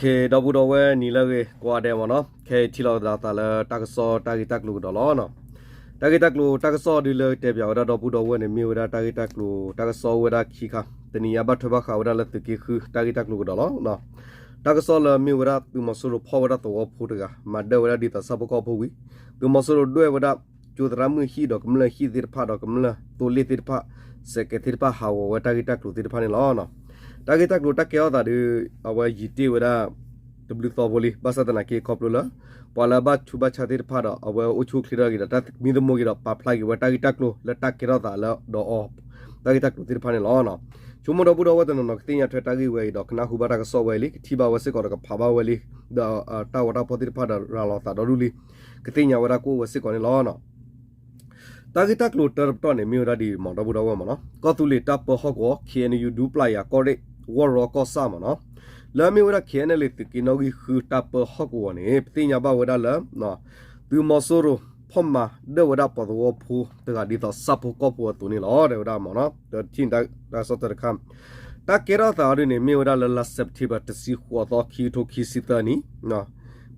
ဒီပုၢ်ဒီဝဲၢ်နံၤလၢအဂ့ၤကိးဂၤဒဲးမ့ၢ်နီၤ, ခဲအံၤထံၣ်လိာ်သးလၢတၢ်ကစီၣ်တၢ်ဂ့ၢ်တၢ်ကျိၤကဒီးလီၤ. တၢ်ဂ့ၢ်တၢ်ကျိၤတၢ်ကစီၣ်ဒုးလၢတဲပၠးဝဲဒၣ်ဒီပုၢ်ဒီဝဲၢ်န့ၣ် မ့ၢ်ဝဲဒၣ်တၢ်ဂ့ၢ်တၢ်ကျိၤတၢ်ကစီၣ်အိၣ်ဝဲဒၣ်ခံခါ, တနံၤညါဘၣ်ထွဲဘၣ်ဃးဝဲဒၣ်လၢသုးက့ဃုတၢ်ဂ့ၢ်တၢ်ကျိၤကဒီးလီၤ. တၢ်ကစီၣ်လၢမ့ၢ်ဝဲဒၣ်သုးမီၤစိရိၤဖီၣ်ဝဲဒၣ်သဝီဖိတဂၤ မၤဒၢၣ်ဝဲဒၣ်ဒ်သိးဆၣ်ဖိကီၢ်ဖိဝံၤ, သုးမီၤစိရိၤဒွဲၣ်ဝဲဒၣ် ကၠိသရၣ်မုၣ်ဟံၣ်ဒီးကမျၢၢ်ဟံၣ်သ့ၣ်တဖၣ်ဒီးကမျၢၢ်သိလ့ၣ်သ့ၣ်တဖၣ်, စဲးကဲးသ့ၣ်တဖၣ်ဟးဂီၤဝဲတၢ်ဂ့ၢ်တၢ်ကျိၤသ့ၣ်တဖၣ်န့ၣ်လီၤ. တၢ်ဂ့ၢ်တၢ်ကျိၤတၢ်ကဲထီၣ်သးဒီး အဝဲယံာ်တ့ၢ်ဝဲဒၣ် တဘျုးသီဖိလံ, ဘၣ်ဆၣ်သနာ်က့ခီဖျိလၢ ပှၤလၢအဘၣ်ဆူးဘၣ်ဆါသ့ၣ်တဖၣ်ဒီး အဝဲအိၣ်ဆူၣ်အိၣ်ချ့ထီၣ်က့ၤဒီး တၢ်သမံသမိးက့ၤဒီး ပာ်ဖျါက့ၤဝဲတၢ်ဂ့ၢ်တၢ်ကျိၤလၢတၢ်ကဲထီၣ်သးလၢဒီးအီၤ တၢ်ဂ့ၢ်တၢ်ကျိၤသ့ၣ်တဖၣ်န့ၣ်လီၤ. ဆိကမိၣ်ဒီပုၢ်ဒီဝဲၢ်တနီၤနီၤကသ့ၣ်ညါထွဲတၢ်ဂ့ၢ်ဝဲအံၤဒီး ကနၢ်ဟူဘၣ်တၢ်ကစီၣ်ဝဲအံၤလံ, ကထံၣ်ဘၣ်ဝဲစ့ၢ်ကီးဒီးကဖးဘၣ်ဝဲလံ, ဒီးတၢ်ဂီၤတၢ်ဖီၣ်သ့ၣ်တဖၣ်ဒီးရၤလီၤသးဒီဒူၣ်လံ, ကသ့ၣ်ညါဝဲဒၣ်ကအိၣ်ဝဲစ့ၢ်ကီးန့ၣ်လီၤ. တၢ်ဂ့ၢ်တၢ်ကျိၤတၢတပတီၢ်န့ၣ် မ့ၢ်ဝဲဒၣ်ဒ်အံၤမ့ၢ် ဒီပုၢ်ဒီဝဲၢ်မ့ၢ်နီၤ, ကီၢ်သူလ့ၤတၢ်ပၢဟီၣ်ကဝီၤ ခ့ၣ်အဲၣ်ယူၣ် ဒူပျၢ်ယၤကီၢ်ရ့ၣ် ဝီၢ်ရီကီၢ်ဆၣ်မ့ၢ်နီၤ, လၢအမ့ၢ်ဝဲဒၣ် ခ့ၣ်အဲၣ်ယူၣ် သုးက့နီၣ်ဂံၢ်ဃုတၢ်ပၢဟီၣ်ကဝီၤန့ၣ် ပသ့ၣ်ညါဘၣ်ဝဲဒၣ်လၢ သုးမီၤစိရိၤဖီၣ်မၤဒၢၣ်ဝဲဒၣ်ပှၤသဝီဖိတဂၤဒ်သိးဆၣ်ဖိကီၢ်ဖိအသိးန့ၣ်လီၤ တဲဝဲဒၣ်မ့ၢ်နီၤ, ဒီးထံၣ်တၢ်ကစီၣ်တၢ်တခါ, တၢ်ကဲထီၣ်သးအီၤဒ်န့ၣ် မ့ၢ်ဝဲဒၣ်လၢလါစဲးပထ့ဘၢၣ် တဆံဃိးသီ ခံကထိခံဆံသၢနံၣ်,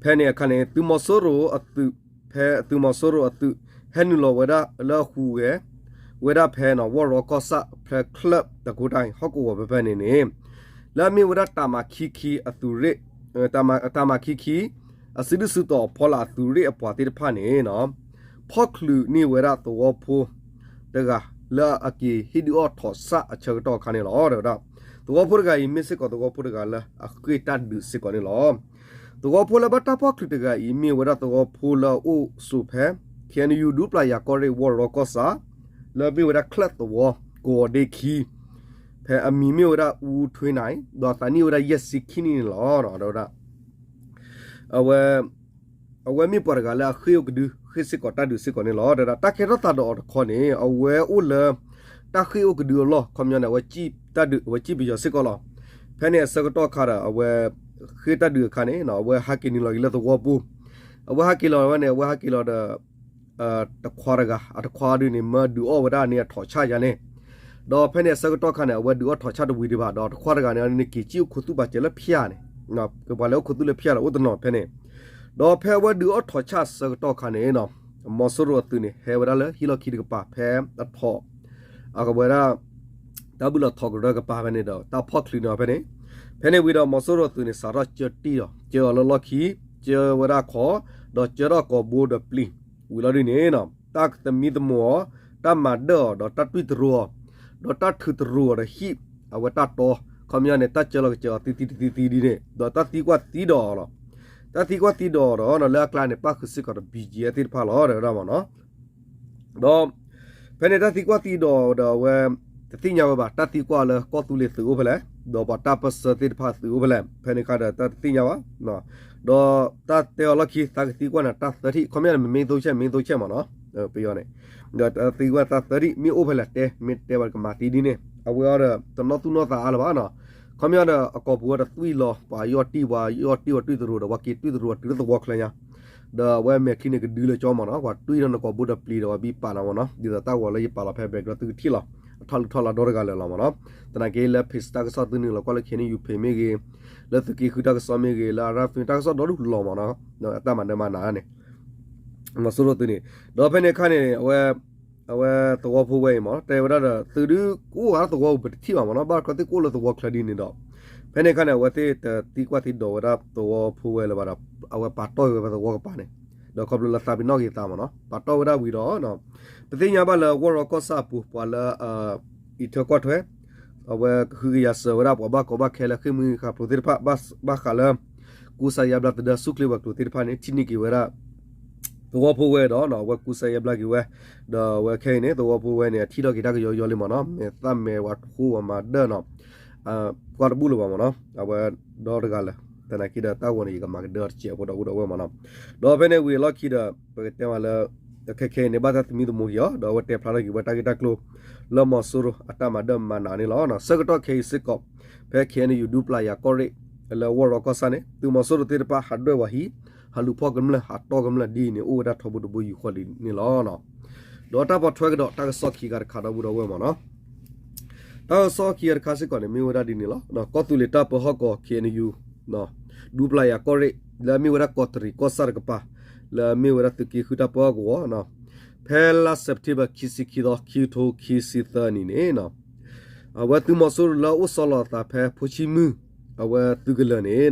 ဖဲန့ၣ်အခါန့ၣ် သုးမီၤစိရိၤအသုး ဖဲသုးမီၤစိရိၤအသုး ဟဲနုာ်လီၤဝဲဒၣ်လၢအဟူးဂဲၤ ဝဲဒၣ်ဖဲနီၤ ဝီၢ်ရီကီၢ်ဆၣ် ဖဲချၢၣ်တကူတၢ်ဟီၣ်ကဝီၤဖဲဖဲန့ၣ်န့ၣ်, လၢအမ့ၢ်ဝဲဒၣ်တၢ်မၤခံခံ အသုးရ့ၣ် တၢ်မၤခံခံ အစုဒုၣ်စုတီၤအဖီလာ်အသုးရ့ၣ်အပှၤသ့ၣ်တဖၣ်န့ၣ်နီၤ, ဖီၣ်ချုးန့ၢ်ဝဲဒၣ်သဝီဖိတဂၤ လၢအက့ၤဟ့ၣ်ဒုးအီၣ်ထိးဆၣ်အဆၢကတီၢ်အခါန့ၣ်လီၤ တဲဝဲဒၣ်. သဝီဖိတဂၤအံၤ မ့ၢ်စ့ၢ်ကီးသဝီဖိတဂၤလၢအဃ့ၢ်တၢ်ဒုးစ့ၢ်ကီးန့ၣ်လီၤ. သဝီဖိလၢဘၣ်တၢ်ဖီၣ်ချုးတဂၤအံၤ မ့ၢ်ဝဲဒၣ်သဝီဖိလၢအအိၣ်ဆိးဖဲ ခ့ၣ်အဲၣ်ယူၣ် ဒူပျၢ်ယၤကီၢ်ရ့ၣ် ဝီၢ်ရီကီၢ်ဆၣ် လၢအမ့ၢ်ဝဲဒၣ်ချၢၣ်သဝီ ကဝီၤဒ့ခံ ဖဲအမံၤမ့ၢ်ဝဲဒၣ်အူထွ့နၤ ဒီးသးနံၣ်အိၣ်ဝဲဒၣ်ယဲၢ်ဆံခံနံၣ်န့ၣ်လီၤ တဲဝဲဒၣ်. အဝဲ အဝဲမ့ၢ်ပှၤတဂၤလၢအဃ့ၢ်အိၣ်ကဒု ဃ့ၢ်စ့ၢ်ကီးတၢ်ဒုးစ့ၢ်ကီးန့ၣ်လီၤ တဲဝဲဒၣ်. တၢ်ကဲထီၣ်သးဒီးအီၤတခီန့ၣ် အဝဲအိၣ်လၢ တၢ်ဃ့ၢ်အိၣ်ကဒုအလီၢ် ခီပညီန့ၣ် အဝဲစံၣ်တၢ်ဒုး အဝဲစံၣ်ပယီၤစ့ၢ်ကီးလီၤ. ဖဲန့ၣ်အဆၢကတီၢ်အခါဒီး အဝဲ ဃ့ၢ်တၢ်ဒုးအခါန့ၣ် အဝဲဟးက့ၤနုာ်လီၤက့ၤလၢသဝီပူၤ အဝဲဟးက့ၤလီၤဝဲန့ၣ် အဝဲဟးက့ၤလီၤဒီး တခွါတဂၤ အတခွါဒုန့ၣ် မၢဒုးအီၣ်ဝဲဒၣ်န့ၣ်အထိးဆၣ်ယါန့ၣ်, ဒီးဖဲန့ၣ်အဆၢကတီၢ်ခါန့ၣ် အဝဲဒုးအီၣ်ထိးဆၣ်တဝံၤဒံးဘၣ် ဒီးတခွါတဂၤန့ၣ် က့ၤစံၣ်အိၣ်ခိးသူၣ်ပာ်စၢၤလၢဖၠၣ်န့ၣ်, ပှၤလၢအိၣ်ခိးသူၣ်လၢဖၠၣ်ဒီးအိၣ်တနီၤဖဲန့ၣ်, ဒီးဖဲအဝဲဒုးအီၣ်ထိးဆၣ်အဆၢကတီၢ်ခါန့ၣ် မီၤစိရိၤအသုးန့ၣ် ဟဲဝဲဒၣ်လၢဟံၣ်လီၢ်ခံတကပၤ ဖဲအထိး အဝဲဒၣ် တၢ်ဘုၣ်လီၤထိးကရၢကပၤဖဲန့ၣ်ဒီး တၢ်ဖီၣ်ချုးန့ၢ်အီၤဖဲန့ၣ်, ဖဲန့ၣ်ဝံၤဒီး မီၤစိရိၤအသုးန့ၣ် စးထီၣ်ကၢတံၢ်ဒီး ကၢအီၤလၢလီၢ်ခံ, ကၢဝဲဒၣ်ခီ, ဒီးကၢထီၣ်ကိာ်ဘိဒီးပျံၤဝံၤလီၤဒ်န့ၣ်, တၢ်သမံသမိးအီၤ, တၢ်မၤဒၢၣ်အီၤ ဒီးတၢ်တွံၢ်တရူးအီၤ, ဒီးတၢ်ထုးတရူးအီၤဒီးဟံၣ်, အဝဲတၢ်တီ, ခီပညီန့ၣ် တၢ်ကၢလီၤကစၢၤအီၤသံသံတသံသံဒ်န့ၣ်, ဒီးတၢ်သံကွၢ်သံဒိးအီၤလီၤ. တၢ်သံကွၢ်သံဒိးအီၤဒီး လၢအကျါန့ၣ် ပၣ်ဃုာ်စ့ၢ်ကီးဒီး ဘံၣ်ကၠံ သ့ၣ်တဖၣ်လီၤ တဲဝဲဒၣ်မ့ၢ်နီၤ. ဒီး ဖဲန့ၣ်တၢ်သံကွၢ်သံဒိးဒီးအဝဲ တသ့ၣ်ညါဝဲဘၣ် တၢ်သံကွၢ်လၢကီၢ်သူလ့ၤသုးအိၣ်ဖဲလဲၣ်, ဒီးပှၤတၢ်ပၢၢ်ဆၢသ့ၣ်တဖၣ်သုးအိၣ်ဖဲလဲၣ်, ဖဲန့ၣ်အခါဒီးတၢ်တသ့ၣ်ညါဘၣ်. ဒီးတၢ်တဲအီၤလီၢ်ခံ သးကသံကွၢ်နၤတၢ်သၢထံၣ်, ခီပညီန့ၣ် မ့ၢ်သိဆဲး မ့ၢ်သိဆဲးမ့ၢ်နီၤ, ပယီၤန့ၣ်, ဒီးတၢ်သံကွၢ်တၢ်သၢထံၣ် မ့ၢ်အိၣ်ဖဲလဲၣ်တဲ, မ့ၢ်တဲဘၣ်ကမၤသံဒ်န့ၣ်, အဝဲအီၤဒီးတနီၣ်သူၣ်နီၣ်သးအါလၢၤဘၣ်နီၤ. ခီပညီဒီးအကိာ်ပူၤအီၤတသွံၣ်လီၤ ပှၤယီၣ်တံၢ် ပှၤယီၣ်တံၢ် ပှၤတွံၢ်တရူးဒီး ပှၤက့ၤတွံၢ်တရူး ပှၤတုၤလၢသဝီချၢညါ ဒီးအဝဲမဲာ်ချံန့ၣ်ကဒုလၢကၠီမ့ၢ်နီၤ, ပှၤတွံၢ်ထီၣ်နကိာ်ဘိဒီးပျံၤဒီး ပှၤဘံၣ်ပာ်နၤမ့ၢ်နီၤ, ဒ်သိးတၢ်ဂီၤလၢယပာ်လီၤဖဲ background သုကထံၣ်လီၤ, အထီၣ်လုၢ်ထီၣ်လၢဒီတဂၤလၢာ်လီၤမ့ၢ်နီၤ. သနာ်က့လၢ page တၢ်ကစီၣ်သုနုာ်လီၤကွၢ်လၢ ခ့ၣ်အဲၣ်ယူၣ် page မ့ၢ်ဂ့ၤ, လၢသုးက့ဃုတၢ်ကစီၣ်မ့ၢ်ဂ့ၤ, လၢအရၣ်ဖံတၢ်ကစီၣ်ဒီဒူၣ်လီၤမ့ၢ်နီၤ, အတၢ်မၤနၢၤမၤနၤန့ၣ် မီၤစိရိၤသုးန့ၣ်, ဒီးဖဲန့ၣ်အခါန့ၣ် အဝဲ အဝဲသဝီဖိဝဲအံၤမ့ၢ် တဲဝဲဒၣ်ဒီး သုဒုးကအိၣ်ဂၤသဝီပူၤပတထံၣ်ဘၣ်မ့ၢ်နီၤ, ဘၣ်တခီသ့ၣ်ကအိၣ်လၢသဝီချၢဒ်န့ၣ်ဒီး, ဖဲန့ၣ်အခါန့ၣ် အဝဲသ့ၣ်တသံကွၢ်သံဒိးဝဲဒၣ်သဝီဖိဝဲလၢၤဘၣ်ဒီး အဝဲပာ်တီၢ်ဝဲသဝီကပၤန့ၣ်, ဒီးခီဖျိလၢသးပ့ၤနီၣ်က့ၤသးမ့ၢ်နီၤ, ပာ်တီၢ်ဝဲဒၣ်ဝံၤဒီး ပသ့ၣ်ညါဘၣ်လၢဝီၢ်ရီကီၢ်ဆၣ်အပူၤ ပှၤလၢ အံးထွဲကွၢ်ထွဲ အဝဲကဟုကယာ်စၢၤဝဲဒၣ်ပှၤဘၣ်ကီဘၣ်ခဲလၢဃ့ၢ်မှံဟးဖျိးသ့ၣ်တဖၣ် ဘၣ်ဃးလၢ ကူစါယါဘျါသဒၢဆူၣ်ချ့ပှၤကျိၤသ့ၣ်တဖၣ်န့ၣ် ထံၣ်န့ၢ်က့ၤဝဲဒၣ် သဝီဖိဝဲဒီး အဝဲကူစါယါဘျါက့ၤဝဲ, ဒီးအဝဲခဲအံၤန့ၣ် သဝီဖိဝဲန့ၣ် အထံၣ်ထီၣ်က့ၤတၢ်ကယီယီလံမ့ၢ်နီၤ, မဲာ်သၣ်မဲာ်ဝးထိဝဲမၤဒၢၣ်နီၤ, ကွၢ်တဘူၣ်လၢၤဘၣ်မ့ၢ်နီၤ, အဝဲဒီတဂၤလၢာ်, သနာ်က့ဒီးတၢ်ဂီၤန့ၣ် ယကမၤကဒၢအီၤတစဲးဖိဒီပုၢ်ဒီဝဲၢ်မ့ၢ်နီၤ, ဒီးဖဲန့ၣ်ဝံၤအလီၢ်ခံဒီး ပကတဲမးလၢ ခဲခဲအံၤန့ၣ် ဘၣ်တၢ်သမံသမိးက့ၤအီၤ ဒီးအဝဲတဲဖျါထီၣ်က့ၤဝဲတၢ်ဂ့ၢ်တၢ်ကျိၤ လၢမီၤစိရိၤအတၢ်မၤဒၢၣ်မၤနးန့ၣ်လီၤ. ဆၢကတီၢ်ခဲအံၤစ့ၢ်ကီး ဖဲ ခ့ၣ်အဲၣ်ယူၣ် ဒူပျၢ်ယၤကီၢ်ရ့ၣ် လၢဝီၢ်ရီကီၢ်ဆၣ်န့ၣ် သုးမီၤစိရိၤသ့ၣ်တဖၣ်ဟးဒွဲၣ်ဝဲဟံၣ် ဟးလူၤဖီၣ်ကမျၢၢ် ဟးတီၢ်ကမျၢၢ်ဒ်အံၤန့ၣ် အိၣ်ဝဲဒၣ်ထီဘိတဘိယူၢ်ဃီဒ်န့ၣ်လီၤ. ဒီးတၢ်ပိာ်ထွဲကဒီးတၢ်ကစီၣ်ခံခါတခါဒီပုၢ်ဒီဝဲၢ်မ့ၢ်နီၤ, တၢ်ကစီၣ်ခံခါတခါစ့ၢ်ကီးန့ၣ် မ့ၢ်ဝဲဒၣ်ဒ်န့ၣ်လီၤ. ကီၢ်သူလ့ၤတၢ်ပၢဟီၣ်ကဝီၤ ခ့ၣ်အဲၣ်ယူၣ် ဒူပျၢ်ယၤကီၢ်ရ့ၣ် လၢအမ့ၢ်ဝဲဒၣ်ကီးတရံးကီၢ်ဆၣ်တကပၤ လၢအမ့ၢ်ဝဲဒၣ်သုးက့ဃုတၢ်ပၢဟီၣ်ကဝီၤ ဖဲလါ September ခံဆံခံသီ ခံကထိခံဆံသၢနံၣ်န့ၣ် အဝဲသုးမီၤစိရိၤလၢအအိၣ်ဆီလီၤအသးဖဲဖိဆံမုၢ် အဝဲသုးကလၢၤန့ၣ်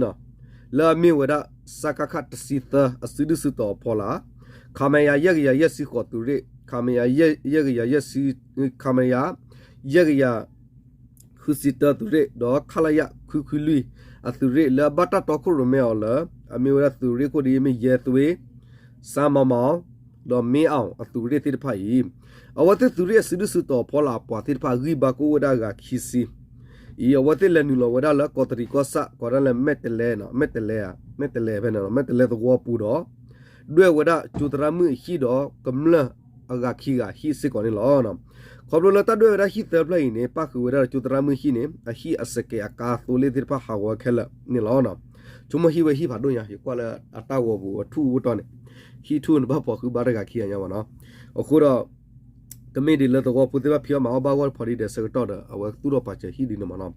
လၢအမ့ၢ်ဝဲဒၣ် စကခ တဆံသၢ အစုဒုၣ်စုတီၤအဖီလာ် ခမရ ယဲၢ်ကယၤယဲၢ်ဆံဃိးသုးရ့ၣ် ခမရ ယဲၢ်ကယၤယဲၢ်ဆံ ခမရ ယဲၢ်ကယၤ ဃုဆံတၢသုးရ့ၣ် ဒီး ခလရ ခွံခွံလွံၢ် အသုးရ့ၣ် လၢအဘၣ်တၢ်တီခိၣ်ရိၣ်မဲအီၤလၢ အမ့ၢ်ဝဲဒၣ်သုးရ့ၣ်ခိၣ်ဒ်အမ့ၢ်ယဲၢ်သွ့ စၢမၤမီၤ ဒီးမ့အီၣ်အသုးရ့ၣ်သ့ၣ်တဖၣ်အံၤ အဝဲသ့ၣ်သုးရ့ၣ်အစုဒုၣ်စုတီၤအဖီလာ်အပှၤသ့ၣ်တဖၣ် ဂံၢ်ဘါကအိၣ်ဝဲဒၣ်အဂၤခံဆံ အံၤ အဝဲသ့ၣ်လဲၤနုာ်လီၤဝဲဒၣ်လၢကီးတရံးကီၢ်ဆၣ် ကိးဒၣ်လၢမဲၢ်တဲၤလဲ မဲၢ်တဲၤလဲ မဲၢ်တဲၤလဲဖဲန့ၣ် မဲၢ်တဲၤလဲသဝီပူၤဒီး ဒွဲၣ်ဝဲဒၣ်ကၠိသရၣ်မုၣ်အဟံၣ်ဒီးကမျၢၢ်အဂၤခံဂၤဟံၣ်စ့ၢ်ကီးန့ၣ်လီၤ. ခီဖျိလၢတၢ်ဒွဲၣ်ဝဲဒၣ်ဟံၣ်သၢဖျၢၣ်အံၤန့ၣ် ပၣ်ဃုာ်ဝဲဒၣ်ဒီးကၠိသရၣ်မုၣ်ဟံၣ်န့ၣ် အဟံၣ်အစကဲးအကါအသိလ့ၣ်သ့ၣ်တဖၣ်ဟးဂီၤဝဲခဲလၢာ်န့ၣ်လီၤ. ဆိကမိၣ်ဟံၣ်ဝဲဟံၣ်ဖးဒိၣ်ညါ ယကွၢ်လၢအတၢ်ဂီၤပူၤအထူၣ်အိၣ်တီၢ်န့ၣ် ဟံၣ်ထူၣ်န့ၣ်ဘၣ်ဖီၣ်ဃုဘါတဂၤခံဂၤညါမ့ၢ်နီၤ. အဃိဒီး ကမ့ၢ်ဒ်လၢသဝီဖိသ့ၣ်တဖၣ်ဖံးအီၣ်မၤအီၣ်ဘၣ်ဂီၢ်တဖီဒ်ဒီးဆၢကတီၢ်ဒီး အဝဲသူၣ်ထီၣ်ပာ်စၢၤဟံၣ်ဒ်န့ၣ်မ့ၢ်နီၤ.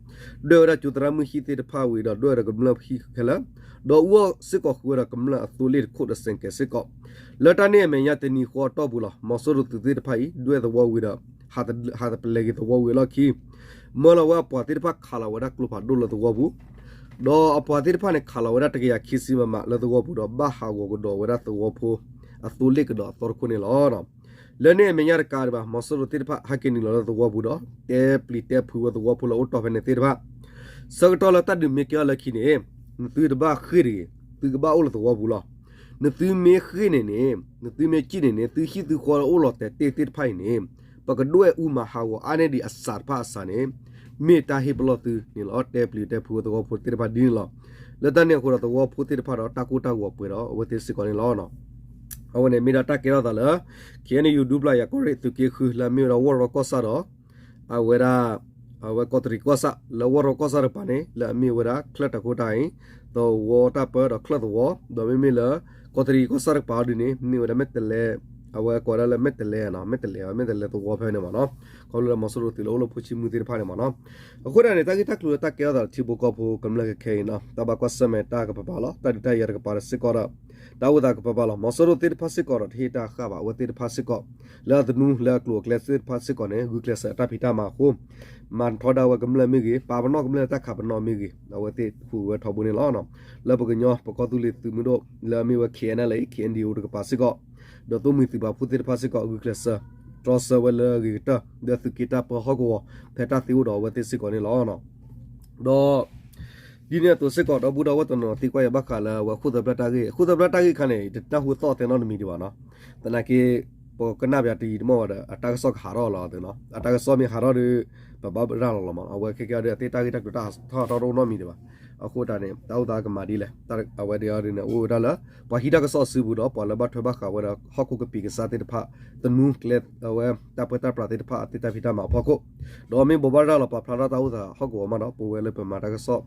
ဒွဲၣ်ဝဲဒၣ်ကၠိသရၣ်မုၣ်ဟံၣ်သ့ၣ်တဖၣ်ဝံၤဒီး ဒွဲၣ်ဝဲဒၣ်ကမျၢၢ်ဟံၣ်ခဲလၢာ်, ဒီးအူအီၣ်စ့ၢ်ကီးဃုာ်ဝဲဒီးကမျၢၢ်အသိလ့ၣ်တခိၣ်ဒီးစဲးကဲးစ့ၢ်ကီး, လၢတၢ်န့ၣ်အမဲာ်ညါတနံၤဃီအတီၢ်ပူၤလီၤ. မီၤစိရိၤသုးသ့ၣ်တဖၣ်အံၤ ဒွဲၣ်သဝီဝံၤဒီး ဟးတပလဲၤက့ၤသဝီဝံၤအလီၢ်ခံ မၢလီၤဝဲအပှၤသ့ၣ်တဖၣ်ခးလီၤဝဲဒၣ်ကျိဖးဒိၣ်လၢသဝီပူၤ, ဒီးအပှၤသ့ၣ်တဖၣ်န့ၣ် ခးလီၤဝဲဒၣ်တကယၤခံဆံမမလၢသဝီပူၤဒီး ဘၣ်ဟးဂီၤကဒီးဝဲဒၣ်သဝီဖိအသိလ့ၣ်ကဒီးအသီတခိၣ်န့ၣ်လီၤ. လၢန့ၣ်အမဲာ်ညါတကးဒံးဘၣ် မီၤစိရိၤသ့ၣ်တဖၣ်ဟဲက့ၤနုာ်လီၤလၢသဝီပူၤဒီး တဲပျံၤတဲဖုးဝဲသဝီဖိလၢအိၣ်တီၢ်ဖဲန့ၣ်သ့ၣ်တဖၣ်, ဆၢကတီၢ်လၢတၢ်ဒုးမ့ၢ်ကဲထီၣ်လၢခံန့ၣ် နသုတဘၣ်ဃ့ၢ်တဂ့ၤ, သုကဘၣ်အိၣ်လၢသဝီပူၤလီၤ. နသုမ့ၢ်ဃ့ၢ်န့ၣ်န့ၣ် နသုမ့ၢ်ကံၣ်န့ၣ်န့ၣ် သုဟံၣ်သုဃီလၢအိၣ်လီၤတဲာ်တ့ၢ်သ့ၣ်တဖၣ်အံၤန့ၣ် ပကဒွဲၣ်အူမၤဟးဂီၤအါန့ၢ်ဒံးအစးတဖၣ်အစးန့ၣ် မ့ၢ်တၢ်ဟ့ၣ်ပလီၢ်သုန့ၣ်လီၤ. တဲပျံၤတဲဖုးဝဲသဝီဖိသ့ၣ်တဖၣ်ဒ်န့ၣ်လီၤ. လၢတၢ်န့ၣ်အဃိဒီးသဝီဖိသ့ၣ်တဖၣ်ဒီးတၢ်ကိၢ်တၢ်ဂီၤပှဲၤဒီးအဝဲသ့ၣ်စ့ၢ်ကီးန့ၣ်လီၤ. အဝဲန့ၣ်မ့ၢ်ဒၣ်တၢ်ကဲထီၣ်သးလၢ ခ့ၣ်အဲၣ်ယူၣ် ဒူပျၢ်ယၤကီၢ်ရ့ၣ်သုးက့ဃု လၢအမ့ၢ်ဝဲဒၣ်ဝီၢ်ရီကီၢ်ဆၣ်ဒီး အဝဲဒၣ် အဝဲကီးတရံးကီၢ်ဆၣ် လၢဝီၢ်ရီကီၢ်ဆၣ်တကပၤန့ၣ် လၢအမ့ၢ်ဝဲဒၣ်ချၢၣ်တၢ်ခိတၢ်အံၤ သဝီတၢ်ပၢဒီးချၢၣ်သဝီ, ဒီးမ့မ့ၢ်လၢ ကီးတရံးကီၢ်ဆၣ်တကပၤအီၤဒ်န့ၣ် မ့ၢ်ဝဲဒၣ်မဲၢ်တဲၤလဲ အဝဲကိးဒၣ်လၢမဲၢ်တဲၤလဲ မဲၢ်တဲၤလဲ မဲၢ်တဲၤလဲသဝီဖဲန့ၣ်မ့ၢ်နီၤ, ခီဖျိလၢမီၤစိရိၤသုးလၢအိၣ်လၢဖိဆံမုၢ်သ့ၣ်တဖၣ်န့ၣ်မ့ၢ်နီၤ. အဃိဒၣ်န့ၣ် တၢ်ဂ့ၢ်တၢ်ကျိၤလၢတၢ်ကဲထီၣ်သးလၢထံဖိကီၢ်ဖိကမျၢၢ်ခဲခဲအံၤနီၤ တၢ်ဘၣ်ကွၢ်ဆၢၣ်မဲာ်တၢ်ကပၤပၤလီၤ. တၢ်ဒုးတၢ်ယၤတကပၤဒီးစ့ၢ်ကီးဒီး တၢ်အိၣ်သးကပၤပၤလီၤ. မီၤစိရိၤသ့ၣ်တဖၣ်စ့ၢ်ကီးဒီးတဟ့ၣ်တၢ်ဃၣ်ဘၣ် အဝဲသ့ၣ်တဖၣ်စ့ၢ်ကီး လၢအသနူလၢအကျိၤအကျဲသ့ၣ်တဖၣ်စ့ၢ်ကီးန့ၣ် ဂုာ်ကျဲးစၢးအတၢ်ဖံးတၢ်မၤအဃိ မၤထီဒါဝဲကမျၢၢ်မ့ၢ်ဂ့ၤ, ပာ်ပနီၣ်ကမျၢၢ်လၢတၢ်ခးပနီၣ်မ့ၢ်ဂ့ၤ, အဝဲသ့ၣ်ဟူးဝဲထီဘိန့ၣ်လီၤ. လၢပကညီပကီၢ်သူလ့ၤသုးမုၢ်ဒိၣ် လၢအမ့ၢ်ဝဲ ခ့ၣ်အဲၣ်အလ်အ့ၣ် ခ့ၣ်အဲၣ်ဒံၣ်အိၣ် တကပၤစ့ၢ်ကီး ဒီးသိၣ်မှံၤသုးပာ်ဖှိၣ်သ့ၣ်တဖၣ်စ့ၢ်ကီး ဂုာ်ကျဲးစၢး တြီဆၢဝဲလၢအဂ့ၤကတၢၢ် လၢသုးက့တၢ်ပၢဟီၣ်ကဝီၤ ဖဲတၢ်သ့အိၣ်ဒီးအဝဲသ့ၣ်စ့ၢ်ကီးန့ၣ်လီၤ. ဒီး ဒ်န့ၣ်အသိးစ့ၢ်ကီး ဒီပုၢ်ဒီဝဲၢ်တနီၤနီၤသံကွၢ်ယၤဘၣ်ဃးလၢအဝဲဃိၣ်သၢဖျၢၣ်တၢ်ဂ့ၢ်, ဃိၣ်သၢဖျၢၣ်တၢ်ဂ့ၢ်အခါန့ၣ် ယတနၢ်ဟူသီၣ်သဲနီတမံၤဒံးဘၣ်နီၤ. သနာ်က့ ပကနၣ်ပယၤတယံာ်တမီၢ်ဘၣ်ဒီး အတၢ်ကစီၣ်ကဟးထီၣ်လီၤသ့နီၤ. အတၢ်ကစီၣ်မ့ၢ်ဟးထီၣ်ဒီး ပဘၣ်ရၤလီၤလီၤမး. အဝဲခဲကဲအီၤဒီး အသ့ၣ်တၢ်ဂ့ၢ်တၢ်ကျိၤတၢ်ဟးထီၣ်တအိၣ်နီတမံၤဒံးဘၣ်. အဃိတၢ်န့ၣ် တၢ်အိၣ်သးကမၤဒ်လဲၣ်, အဝဲဒၣ်အီၤဒ်န့ၣ် အိၣ်ဝဲဒၣ်လၢ ပှၤဟံးတၢ်ကစီၣ်အစုပူၤဒီး ပှၤလၢဘၣ်ထွဲဘၣ်ဃးဝဲဒီး ဟီၣ်ခိၣ်ကပံာ်ကစၢ်သ့ၣ်တဖၣ် သနူကျဲ အဝဲတၢ်ပၢတၢ်ပြးသ့ၣ်တဖၣ် အသ့ၣ်တၢ်ဖံးတၢ်မၤအဖီခိၣ်, ဒီးမ့ၢ်ဘိးဘၣ်ရၤလီၤပာ်ဖျါထီၣ်တၢ်အိၣ်သးဟီၣ်ကဝီၤမးဒီး ပဝဲလၢပမၤတၢ်ကစီၣ်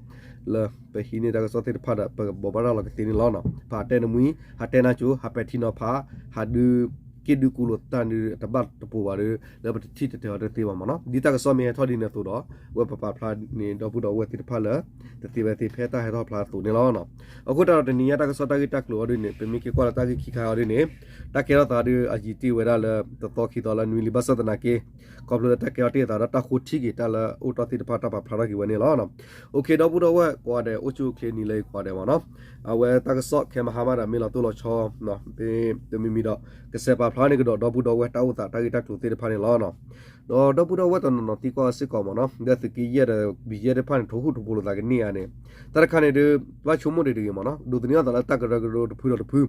လၢပဟံးန့ၢ်တၢ်ကစီၣ်သ့ၣ်တဖၣ်ဒီး ပကဘိးဘၣ်ရၤလီၤကသ့န့ၣ်လီၤ. ဖးတဲနမှံ ဟးတဲနါကိၤ ဟးပဲာ်ထံနီၤဖး ဟးဒုးက့ၣ်ဒုးကူလိာ်တၢ်ဒုး တဘၣ်တပိၤဘၣ်ဒီး လၢပတထံၣ်တတဲာ်အီၤတသ့ဘၣ်မးနီၤ. ဒ်တၢ်ကစီၣ်မ့ၢ်ဟဲထီၣ်ဒ်န့ၣ်အသိးဒီး ဝဲပပာ်ဖျါန့ၣ် ဒီပုၢ်ဒီဝဲၢ်သ့ၣ်တဖၣ်လၢ တသ့ဝဲသ့ၣ်ဖဲတၢ်ဟဲထီၣ်ဖျါအသိးန့ၣ်လီၤ. အဃိတၢ်ဒီးတနံၤညါတၢ်ကစီၣ်တၢ်ဂ့ၢ်တၢ်ကျိၤအီၤဒ်န့ၣ် ပမ့ၢ်က့ၤကွၢ်လၢတၢ်ဂ့ၢ်ခံခါအီၤဒ်န့ၣ် တၢ်ကဲထီၣ်သးဒီးအယံာ်တ့ၢ်ဝဲဒၣ်လၢတသီခံသီလၢနွံလံ ဘၣ်ဆၣ်သနာ်က့ ခီဖျိလၢတၢ်ကဲထီၣ်တ့ၢ်အသးဒီးတၢ်ဃိထံက့ၤတၢ်လၢအိၣ်တီၢ်သ့ၣ်တဖၣ်တၢ်ပာ်ဖျါထီၣ်က့ၤဝဲန့ၣ်လီၤ. အိၣ်ခ့ ဒီပုၢ်ဒီဝဲၢ်ကိးဂၤဒဲး အိၣ်ဆူၣ်အိၣ်ချ့နံၤလၢအံၤကိးဂၤဒဲးမးနီၤ. အဝဲတၢ်ကစီၣ်ခဲမဟါမးဒီးမ့ၢ်လီၤတိၢ်လီၤဆီ တမံၤမံၤဒီး ကစဲးပာ်ဖျါန့ၢ်ကဒီးဒီပုၢ်ဒီဝဲၢ်တၢ်အိၣ်သးတၢ်ဂ့ၢ်တၢ်ကျိၤသ့ၣ်တဖၣ်န့ၣ်လီၤ. ဒီးဒီပုၢ်ဒီဝဲၢ်တနီၤနီၤသံကွၢ်စ့ၢ်ကီးမးနီၤ လၢသုးက့ယဲၢ်ဒီး ဘံၣ်ယဲၢ်သ့ၣ်တဖၣ်န့ၣ် ထိၣ်ဟူးထိၣ်ဖိးလိာ်သးကန့ၢ်ဧါန့ၣ် တၢ်တခါန့ၣ်ဒီး ဘၣ်ဆိကမိၣ်ဒံးတဂ့ၤမးနီၤ ဒိးသန့ၤအသးလၢတၢ်ကရၢကရိတဖုဒီးတဖု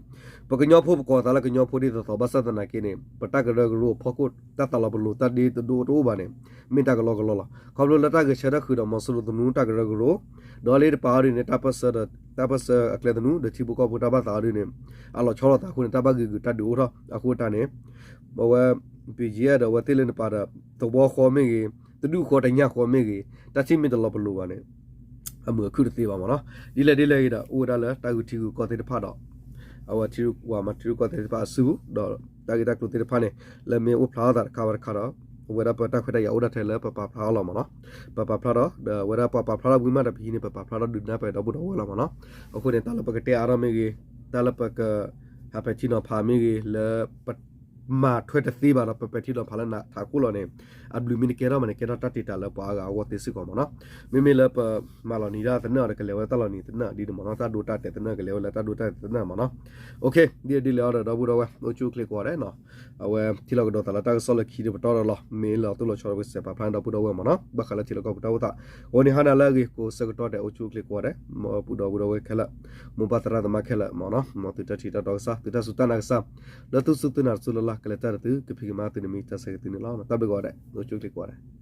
ပကညီဖိပကိးသးလၢကညီဖိဒ်သိးသိး ဘၣ်ဆၣ်သနာ်က့န့ၣ် ပတၢ်ကရၢကရိအဖီခိၣ် တၢ်သးလီၤပလိာ်တၢ်ဒ့တဒိတအိၣ်ဘၣ်န့ၣ် မ့ၢ်တၢ်ကလီကလီလီၤ. ခီဖျိလၢတၢ်ဂဲၤဆၢထၢၣ်ဃုာ်ဒီးမီၤစိရိၤသနူတၢ်ကရၢကရိ ဒီးလၢတပၤအီၤဒ်န့ၣ် တၢ်ပၢၢ်ဆၢ တၢ်ပၢၢ်ဆၢအကျဲသနူ ဒီးထံဖိကီၢ်ဖိတၢ်ဘၣ်သးအီၤဒ်န့ၣ် အလီၤဆီလိာ်သးအဃိန့ၣ် တၢ်ဘၣ်ဂ့ၤဂ့ၤတၢ်ဒုးအိၣ်ထီၣ်အဃိတၢ်န့ၣ် အဝဲ ဘံၣ်ယဲၢ်ဒီးအဝဲသ့ၣ်လၢနပၤဒီး သဝီဃီမ့ၢ်ဂ့ၤ တဒူၣ်ဃီတညၣ်ဃီမ့ၢ်ဂ့ၤ တၢ်ထံၣ်မ့ၢ်တလီၤပလိာ်ဘၣ်န့ၣ် အမုာ်အခုၣ်တသ့ဘၣ်မးနီၤ. ဒ်လဲၣ်ဒ်လဲၣ်ဂ့ၤဒီး အိၣ်ဝဲဒၣ်လၢတၢ်ဂုာ်ထံဂုာ်ကီၢ်သ့ၣ်တဖၣ်ဒီး အဝဲထံရူၢ်ကီၢ်သ့ၣ်တဖၣ်အစုပူၤ ဒီးတၢ်ဂ့ၢ်တၢ်ကျိၤသ့ၣ်တဖၣ်န့ၣ် လၢမ့ၢ်အိၣ်ဖျါထီၣ်သးတခါဝဲတခါဒီး ဝဲဒၣ်ပတၢ်ခွဲးတၢ်ယာ်အိၣ်ဒၣ်ထဲလၢပပာ်ဖျါအီၤလီၤမ့ၢ်နီၤ. ပပာ်ဖျါဒီး ဒီးဝဲဒၣ်ပှၤပာ်ဖျါထီၣ်ဝံၤမးဒီး ပဟံးန့ၢ် ပပာ်ဖျါထီၣ်ဒုးနၢ်ပၢၢ်ဒီပုၢ်ဒီဝဲၢ်လီၤမ့ၢ်နီၤ. အဃိန့ၣ် တၢ်လၢပကတဲအါထီၣ်မ့ၢ်ဂ့ၤ, တၢ်လၢပက ဟးပဲာ်ထံနီၤဖးမ့ၢ်ဂ့ၤ လၢပမၤထွဲတသ့ဘၣ်ဒီး ပပဲာ်ထံနီၤဖးလၢနထးခိၣ်လီၤန့ၣ် အဘျုးမ့ၢ်နကဲထီၣ်မးန့ၣ် ကဲထီၣ်တၢ်တ့ၢ်တၢ်လၢပှၤအါဂၤအဂီၢ်သ့စ့ၢ်ကီးမ့ၢ်နီၤ. မ့မ့ၢ်လၢပမၤလီၤနံၤဒၣ်သနၢၣ်ဒီး ကလဲၤဝဲတၢ်လီၤနံၤသနၢၣ်ဒ်န့ၣ်မ့ၢ်နီၤ. တၢ်ဒိတၢ်တဲာ်သနၢၣ် ကလဲၤဝဲလၢတၢ်ဒိတၢ်တဲာ်သနၢၣ်မ့ၢ်နီၤ. ဒ်အံၤဒ်လဲၣ်အီၤဒီး ဒီပုၢ်ဒီဝဲၢ် အိၣ်ဆူၣ်အိၣ်ချ့ကိးဂၤဒဲးနီၤ. အဝဲထံလီၢ်ကဒီးသးလၢတၢ်ကစီၣ်လၢခံတပတီၢ်ဒီးလီၤ. မ့ၢ်လီၤတိၢ်လီၤဆီဒီး ပကစဲးပာ်ဖျါန့ၢ်ဒီပုၢ်ဒီဝဲၢ်မ့ၢ်နီၤ. ဘၣ်ဃးလၢထံလီၢ်ကီၢ်ပူၤတၢ်အိၣ်သး အဃိန့ၣ် ဟါနၤလၢအဂ့ၤကိးဆၢကတီၢ်ဒဲး အိၣ်ဆူၣ်အိၣ်ချ့ကိးဂၤဒဲး, မိၢ်ပၢ်သရၣ်သမါခဲလၢာ်မ့ၢ်နီၤ, မ်သုတၢ်ထံၣ်တၢ်တီကစၢ်, သုတၢ်စူၢ်တၢ်နာ်ကစၢ်, လၢသုစူၢ်သုနာ်တစူၢ်လၢ်လၢ် ကလဲၤတၢ်ဒီးသု ကဖံးကမၤသုန့ၣ်မ့ၢ်တၢ်ဆၢဂ့ၤသုန့ၣ်လီၤ. တၢ်ဘျုးကိးဂၤဒဲး အိၣ်ဆူၣ်အိၣ်ချ့ကိးဂၤဒဲး.